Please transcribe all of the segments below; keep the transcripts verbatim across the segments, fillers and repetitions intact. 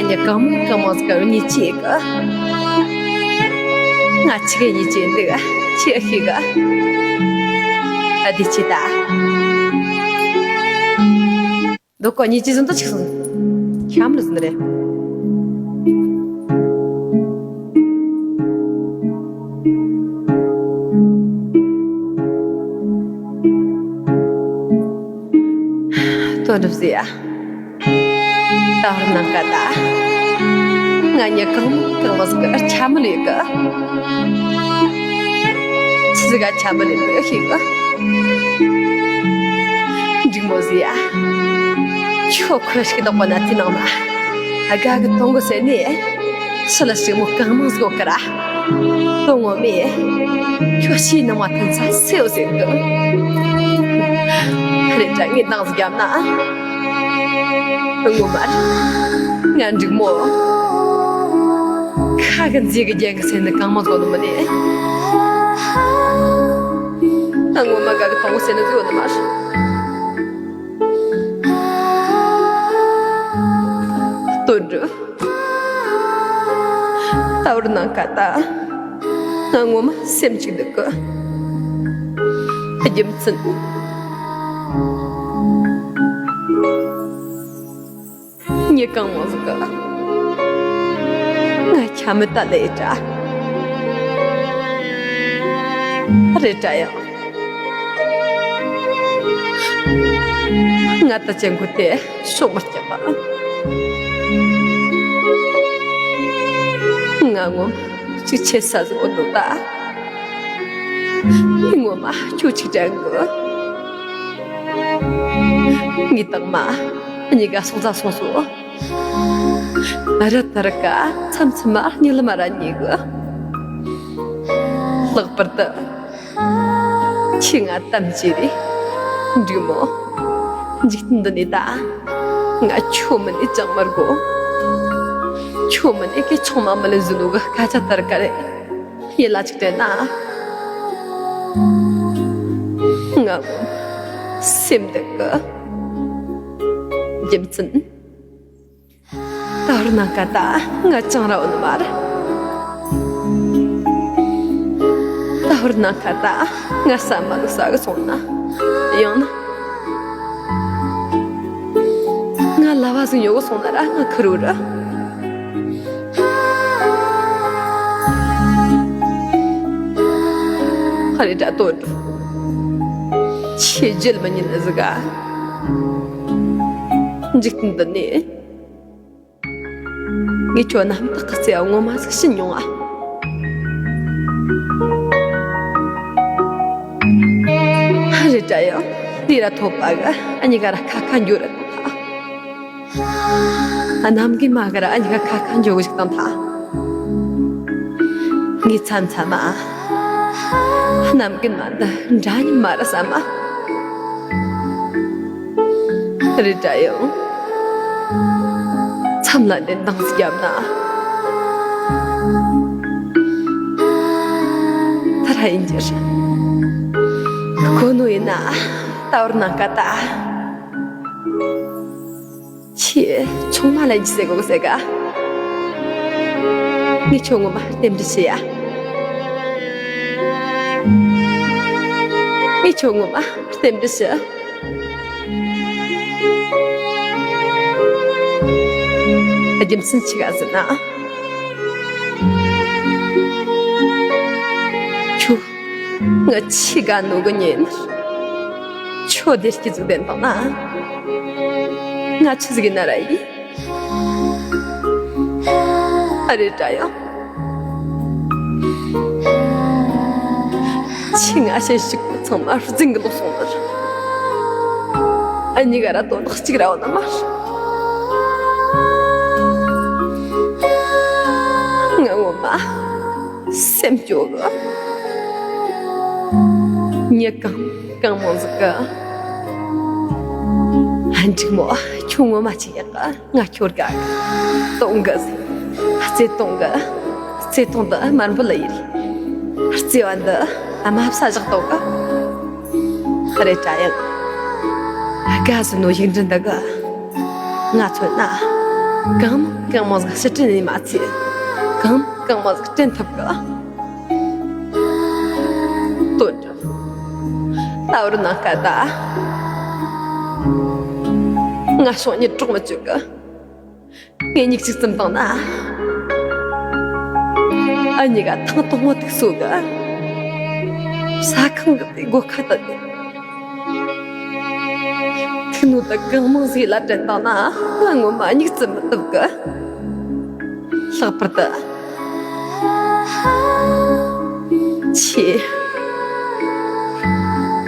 ཡ། གང་མང་གང་མང་ཟིག་ག་ཉེས་ཆད་གི། ང་ཆི་གི་ཉེས་ཆད་འདུག་ཆི་ཤི་གི། ཨ་དེ་ཆི་ད། འདུག་གོ་ཉེས་ཆད་ཟིན་ཏོ་ཆིག་སོང་། ཤམ་ལ་ཟིན་རེད། དོན་གྲུབ་ཟེར་ཡ། ད་བར་ནང་ཀ་ད། ང་ཉེ་གང་གང་བ་ཟིག་ག་ཆ་མི་ལུས་གི། ཆི་ཟིག་ག་ཆ་མི་ལུས་གི་ཤེས་གི། འགྲིག་མོ་ཟིག་ཡ། ཁྱོད་ཁོ་ཞིག་དག་པ་ན་དེ་ནང་ན། ཨ་ག་གི་གཏོང་གི་ཟེར་ནས། ཕྱི་ལ་ཞིག་མོ་གང་མང་ཟིག་གོ་གི་ར། དོ་ངོ་མས། ཁྱོད་ཤི་ནང་བ་ཐན་ཚ་སེའོ་ཟེར་གི། རེད་དྲ་ངས་འདང་ཟིག་བརྒྱབ་ན། ངོ་མ་ར། ང་འགྲིག་མོ། ཁ་གི་མཛེས་གི་རྒྱན་གི་སེམས་ནི་གང་མང་ཟིག་ནི་མི་ནས། ང་ངོ་མ་ག་གི་ཐོང་གི་སེམས་ནི་ཟིག་ནི་མ་ར། དོན་གྲུབ། ད་བར་ནང་ཀ་ད། ང་ངོ་མ་སེམས་གཅིག་འདུག་གི། རྒྱུ་མཚན། ཉེ་གང་མང་ཟིག་གི། ང་ཁྱ་མི་ལྟ་ལེ་དྲ། རེད་དྲ་ཡང་། ང་ད་ཅན་གོ་དེ་ཤོག་མ་སྐྱག་པ། ང་ངོ་གཅིག་ཆེ་ས་ཟིག་འོ་འདུག་ད། ངོ་མ་ཁྱོད་གཅིག་དྲན་གི། ངའི་དང་མ་གཉིས་ཀ་སོང་ཙ་སོང་སོ། ར་ད་ར་ཀ་མཚམས་མཚམས་མ་གཉིད་ལ་མ་ར་གཉིད་གི། ལྷག་པར་དུ། ཁྱེད་ང་གཏམ་བྱས་རེད། འགྲིག་མོ། འཇིག་རྟེན་འདི་ནས་ད། ང་ཁྱོད་མིན་ནས་ཅང་མི་དགོས། ཁྱོད་མིན་ནས་སྐད་ཆུང་མ་མི་ལ་བཟོ་ནོ་གི་སྐད་ཆ་ལྟར་ག་རེད། ཡིད་ལ་ཅིག་དྲན་ན། ང་སེམས་འདི་གི་རྒྱུ་མཚན། ད་བར་ནང་ཀ་ད་ང་ཅང་ར་འོ་ནི་མ་རེད། ད་བར་ནང་ཀ་ད་ང་ས་མ་ལུག་ས་གི་སོང་ན། ཡང་ན། ང་ལ་བ་ཟིག་ཉོ་གི་སོང་ན་ར་ང་ཁུར་རུ་ར། ཧ་རེ་དྲ་ཏོ་འགྲོ། ཆེ་རྒྱལ་མི་ཉན་ཟིག་ག། འཇིག་རྟེན་འདི་ནས། ངས་ཁྱོད་རྣམ་དག་གི་བརྩེ་བ་ངོ་མ་ཟིག་ཤེས་མྱོང་ཨ། ཧ་རེ་དྲ་ཡང་དེ་ར་ཐོབ་པ་གི་ཨ་ཉི་ག་ར་ཁ་ཁ་འགྱོ་ར་ཐོབ་ཐ། ཨ་ནམ་གི་མ་གི་ར་ཨ་ཉི་ག་ཁ་ཁ་འགྱོ་གི་ཞིག་བཏང་ཐ། ངས་མཚམས་མཚམས་ཨ། ནམ་གི་མ་འདི་འདྲ་ཉི་མ་ར་བསམ་ཨ། རེད་དྲ་ཡང་། མཚམས་ལ་འདི་འདང་ཟིག་བརྒྱབ་ན། ད་ར་ཡིན་གྱི་རེད། གོ་ནོ་ཡིན་ན་ད་བར་ནང་ཀ་ད། ཁྱེད་ཆུང་མ་ལ་ཡིན་གྱི་ཟེར་གོ་གི་ཟེར་ག། ངས་ཁྱོད་ངོ་མ་རྟེན་འབྲེལ་ཞུ་ཡ། ངས་ཁྱོད་ངོ་མ་རྟེན་འབྲེལ་ཞུ། རྒྱུ་མཚན་ཆི་ག་ཟེར་ན། ཁྱོད་ང་ཆི་ག་ནོ་གི་ཉན། ཁྱོད་བདེ་སྐྱིད་ཟིག་ལྡན་བཏང་ན། ང་ཆི་ཟིག་ཡིན་ན་ར་ཡིན། ཨ་རེ་དྲ་ཡང་། ཁྱེད་ང་ཞེ་ཞིག་ཚང་མ་རྫིང་གི་ལོག་སོང་ནི། ཨ་ཉི་ག་ར་དོན་དག་གཅིག་ར་བ་ན་མ། ང་ངོ་མ་སེམས་སྐྱོ་གི། ཉེ་གང་གང་མང་ཟིག་གི། ཨ་འགྲིག་མོ་ཁྱོད་ངོ་མ་ཆེ་ཡག་གི། ང་ཁྱོད་དགའ་གི། གཏོང་གི། བརྩེ་གཏོང་གི། བརྩེ་གཏོང་དུ་དམར་འབུལ་ཡིན། བརྩེ་བ་འདི་དམའ་ས་བཞག་གཏོང་གི། རེད་དྲ་ཡང་། དགའ་ཟིན་ནོ་ཡིག་འབྲུ་འདི་གི། ང་མཚོན་ན། གང་མང་གང་མང་ཟིག་ཕྱིར་དྲན་ནས་མ་ཚད། གང་མང་གང་མང་ཟིག་དྲན་ཐུབ་གི། དོན་གྲུབ། ད་བར་ནངས་ཀ་ད། ང་ཤོང་ཉིད་གྲོགས་མི་བཅུག་གི། ངེད་གཉིས་གཅིག་ཙམ་བཏང་ན། ཨ་གཉིས་ཀ་ཐེངས་དང་པོ་ཐུག་སོ་གི། ཟ་ཁང་གི་སྒོ་ཁ་དང་། ཐུག་ནོ་ད་གང་མང་ཟིག་ལ་དྲན་བཏང་ན་ང་ངོ་མ་གཉིད་ཙམ་མི་ཐུབ་གི། ལྷག་པར་དུ། ཁྱེད།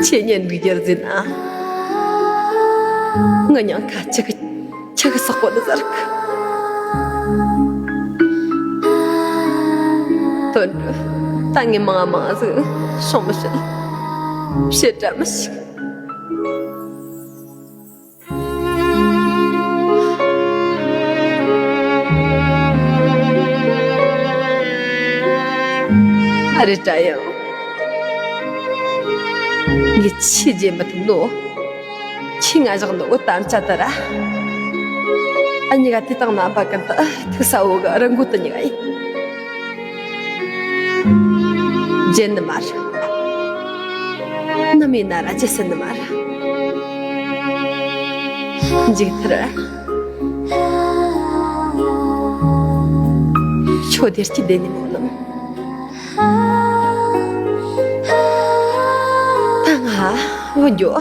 ཁྱེད་གཉེན་སྒྲིག་རྒྱུ་ཟེར་ན། ང་ཉང་ཁ་ཆི་གི་ཆི་གི་སག་པོ་འདི་ཟེར་གི། དོན་གྲུབ། ད་ངས་མང་མང་ཟིག་ཤོང་མི་ཤེས། བཤད་གྲྭ་མི་ཤེས། ཨ་རེ་ད་ཡང་། ངས་ཆི་བརྗེད་མི་ཐུབ་ནོ། ཁྱི་ང་བཞག་ནོ་དམ་བཅའ་དེ་ར། ཨ་གཉིས་ཀ་དེ་དང་རྣམ་པ་ཀུན་ཏུ་ཐུག་ས་འོ་གི་རི་མགོ་དེ་གཉིས་ཀ་ཡིན། བརྗེད་ནི་མ་རེད། ནམ་ཡིན་ན་ར་བརྗེད་སྲིད་ནི་མ་རེད། མཇུག་མཐར། ཁྱོད་དེར་སྐྱིད་བསྡད་ནི་མོ་ནམ། ད་ང་འོ་འགྱོ།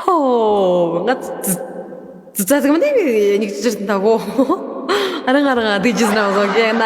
ཧོ། ང་ཙི་ཙི་ཙི་ཙི་ཙི་ཙི་ཙི་ཙི་ཙི་ཙི་ཙི་ཙི་ཙི་ཙི་ཙི་ཙི། ཨ་རང་ཨ་རང་ཨ་དེ་ཅི་ཟིན་ན་བཟོ་གི་ན།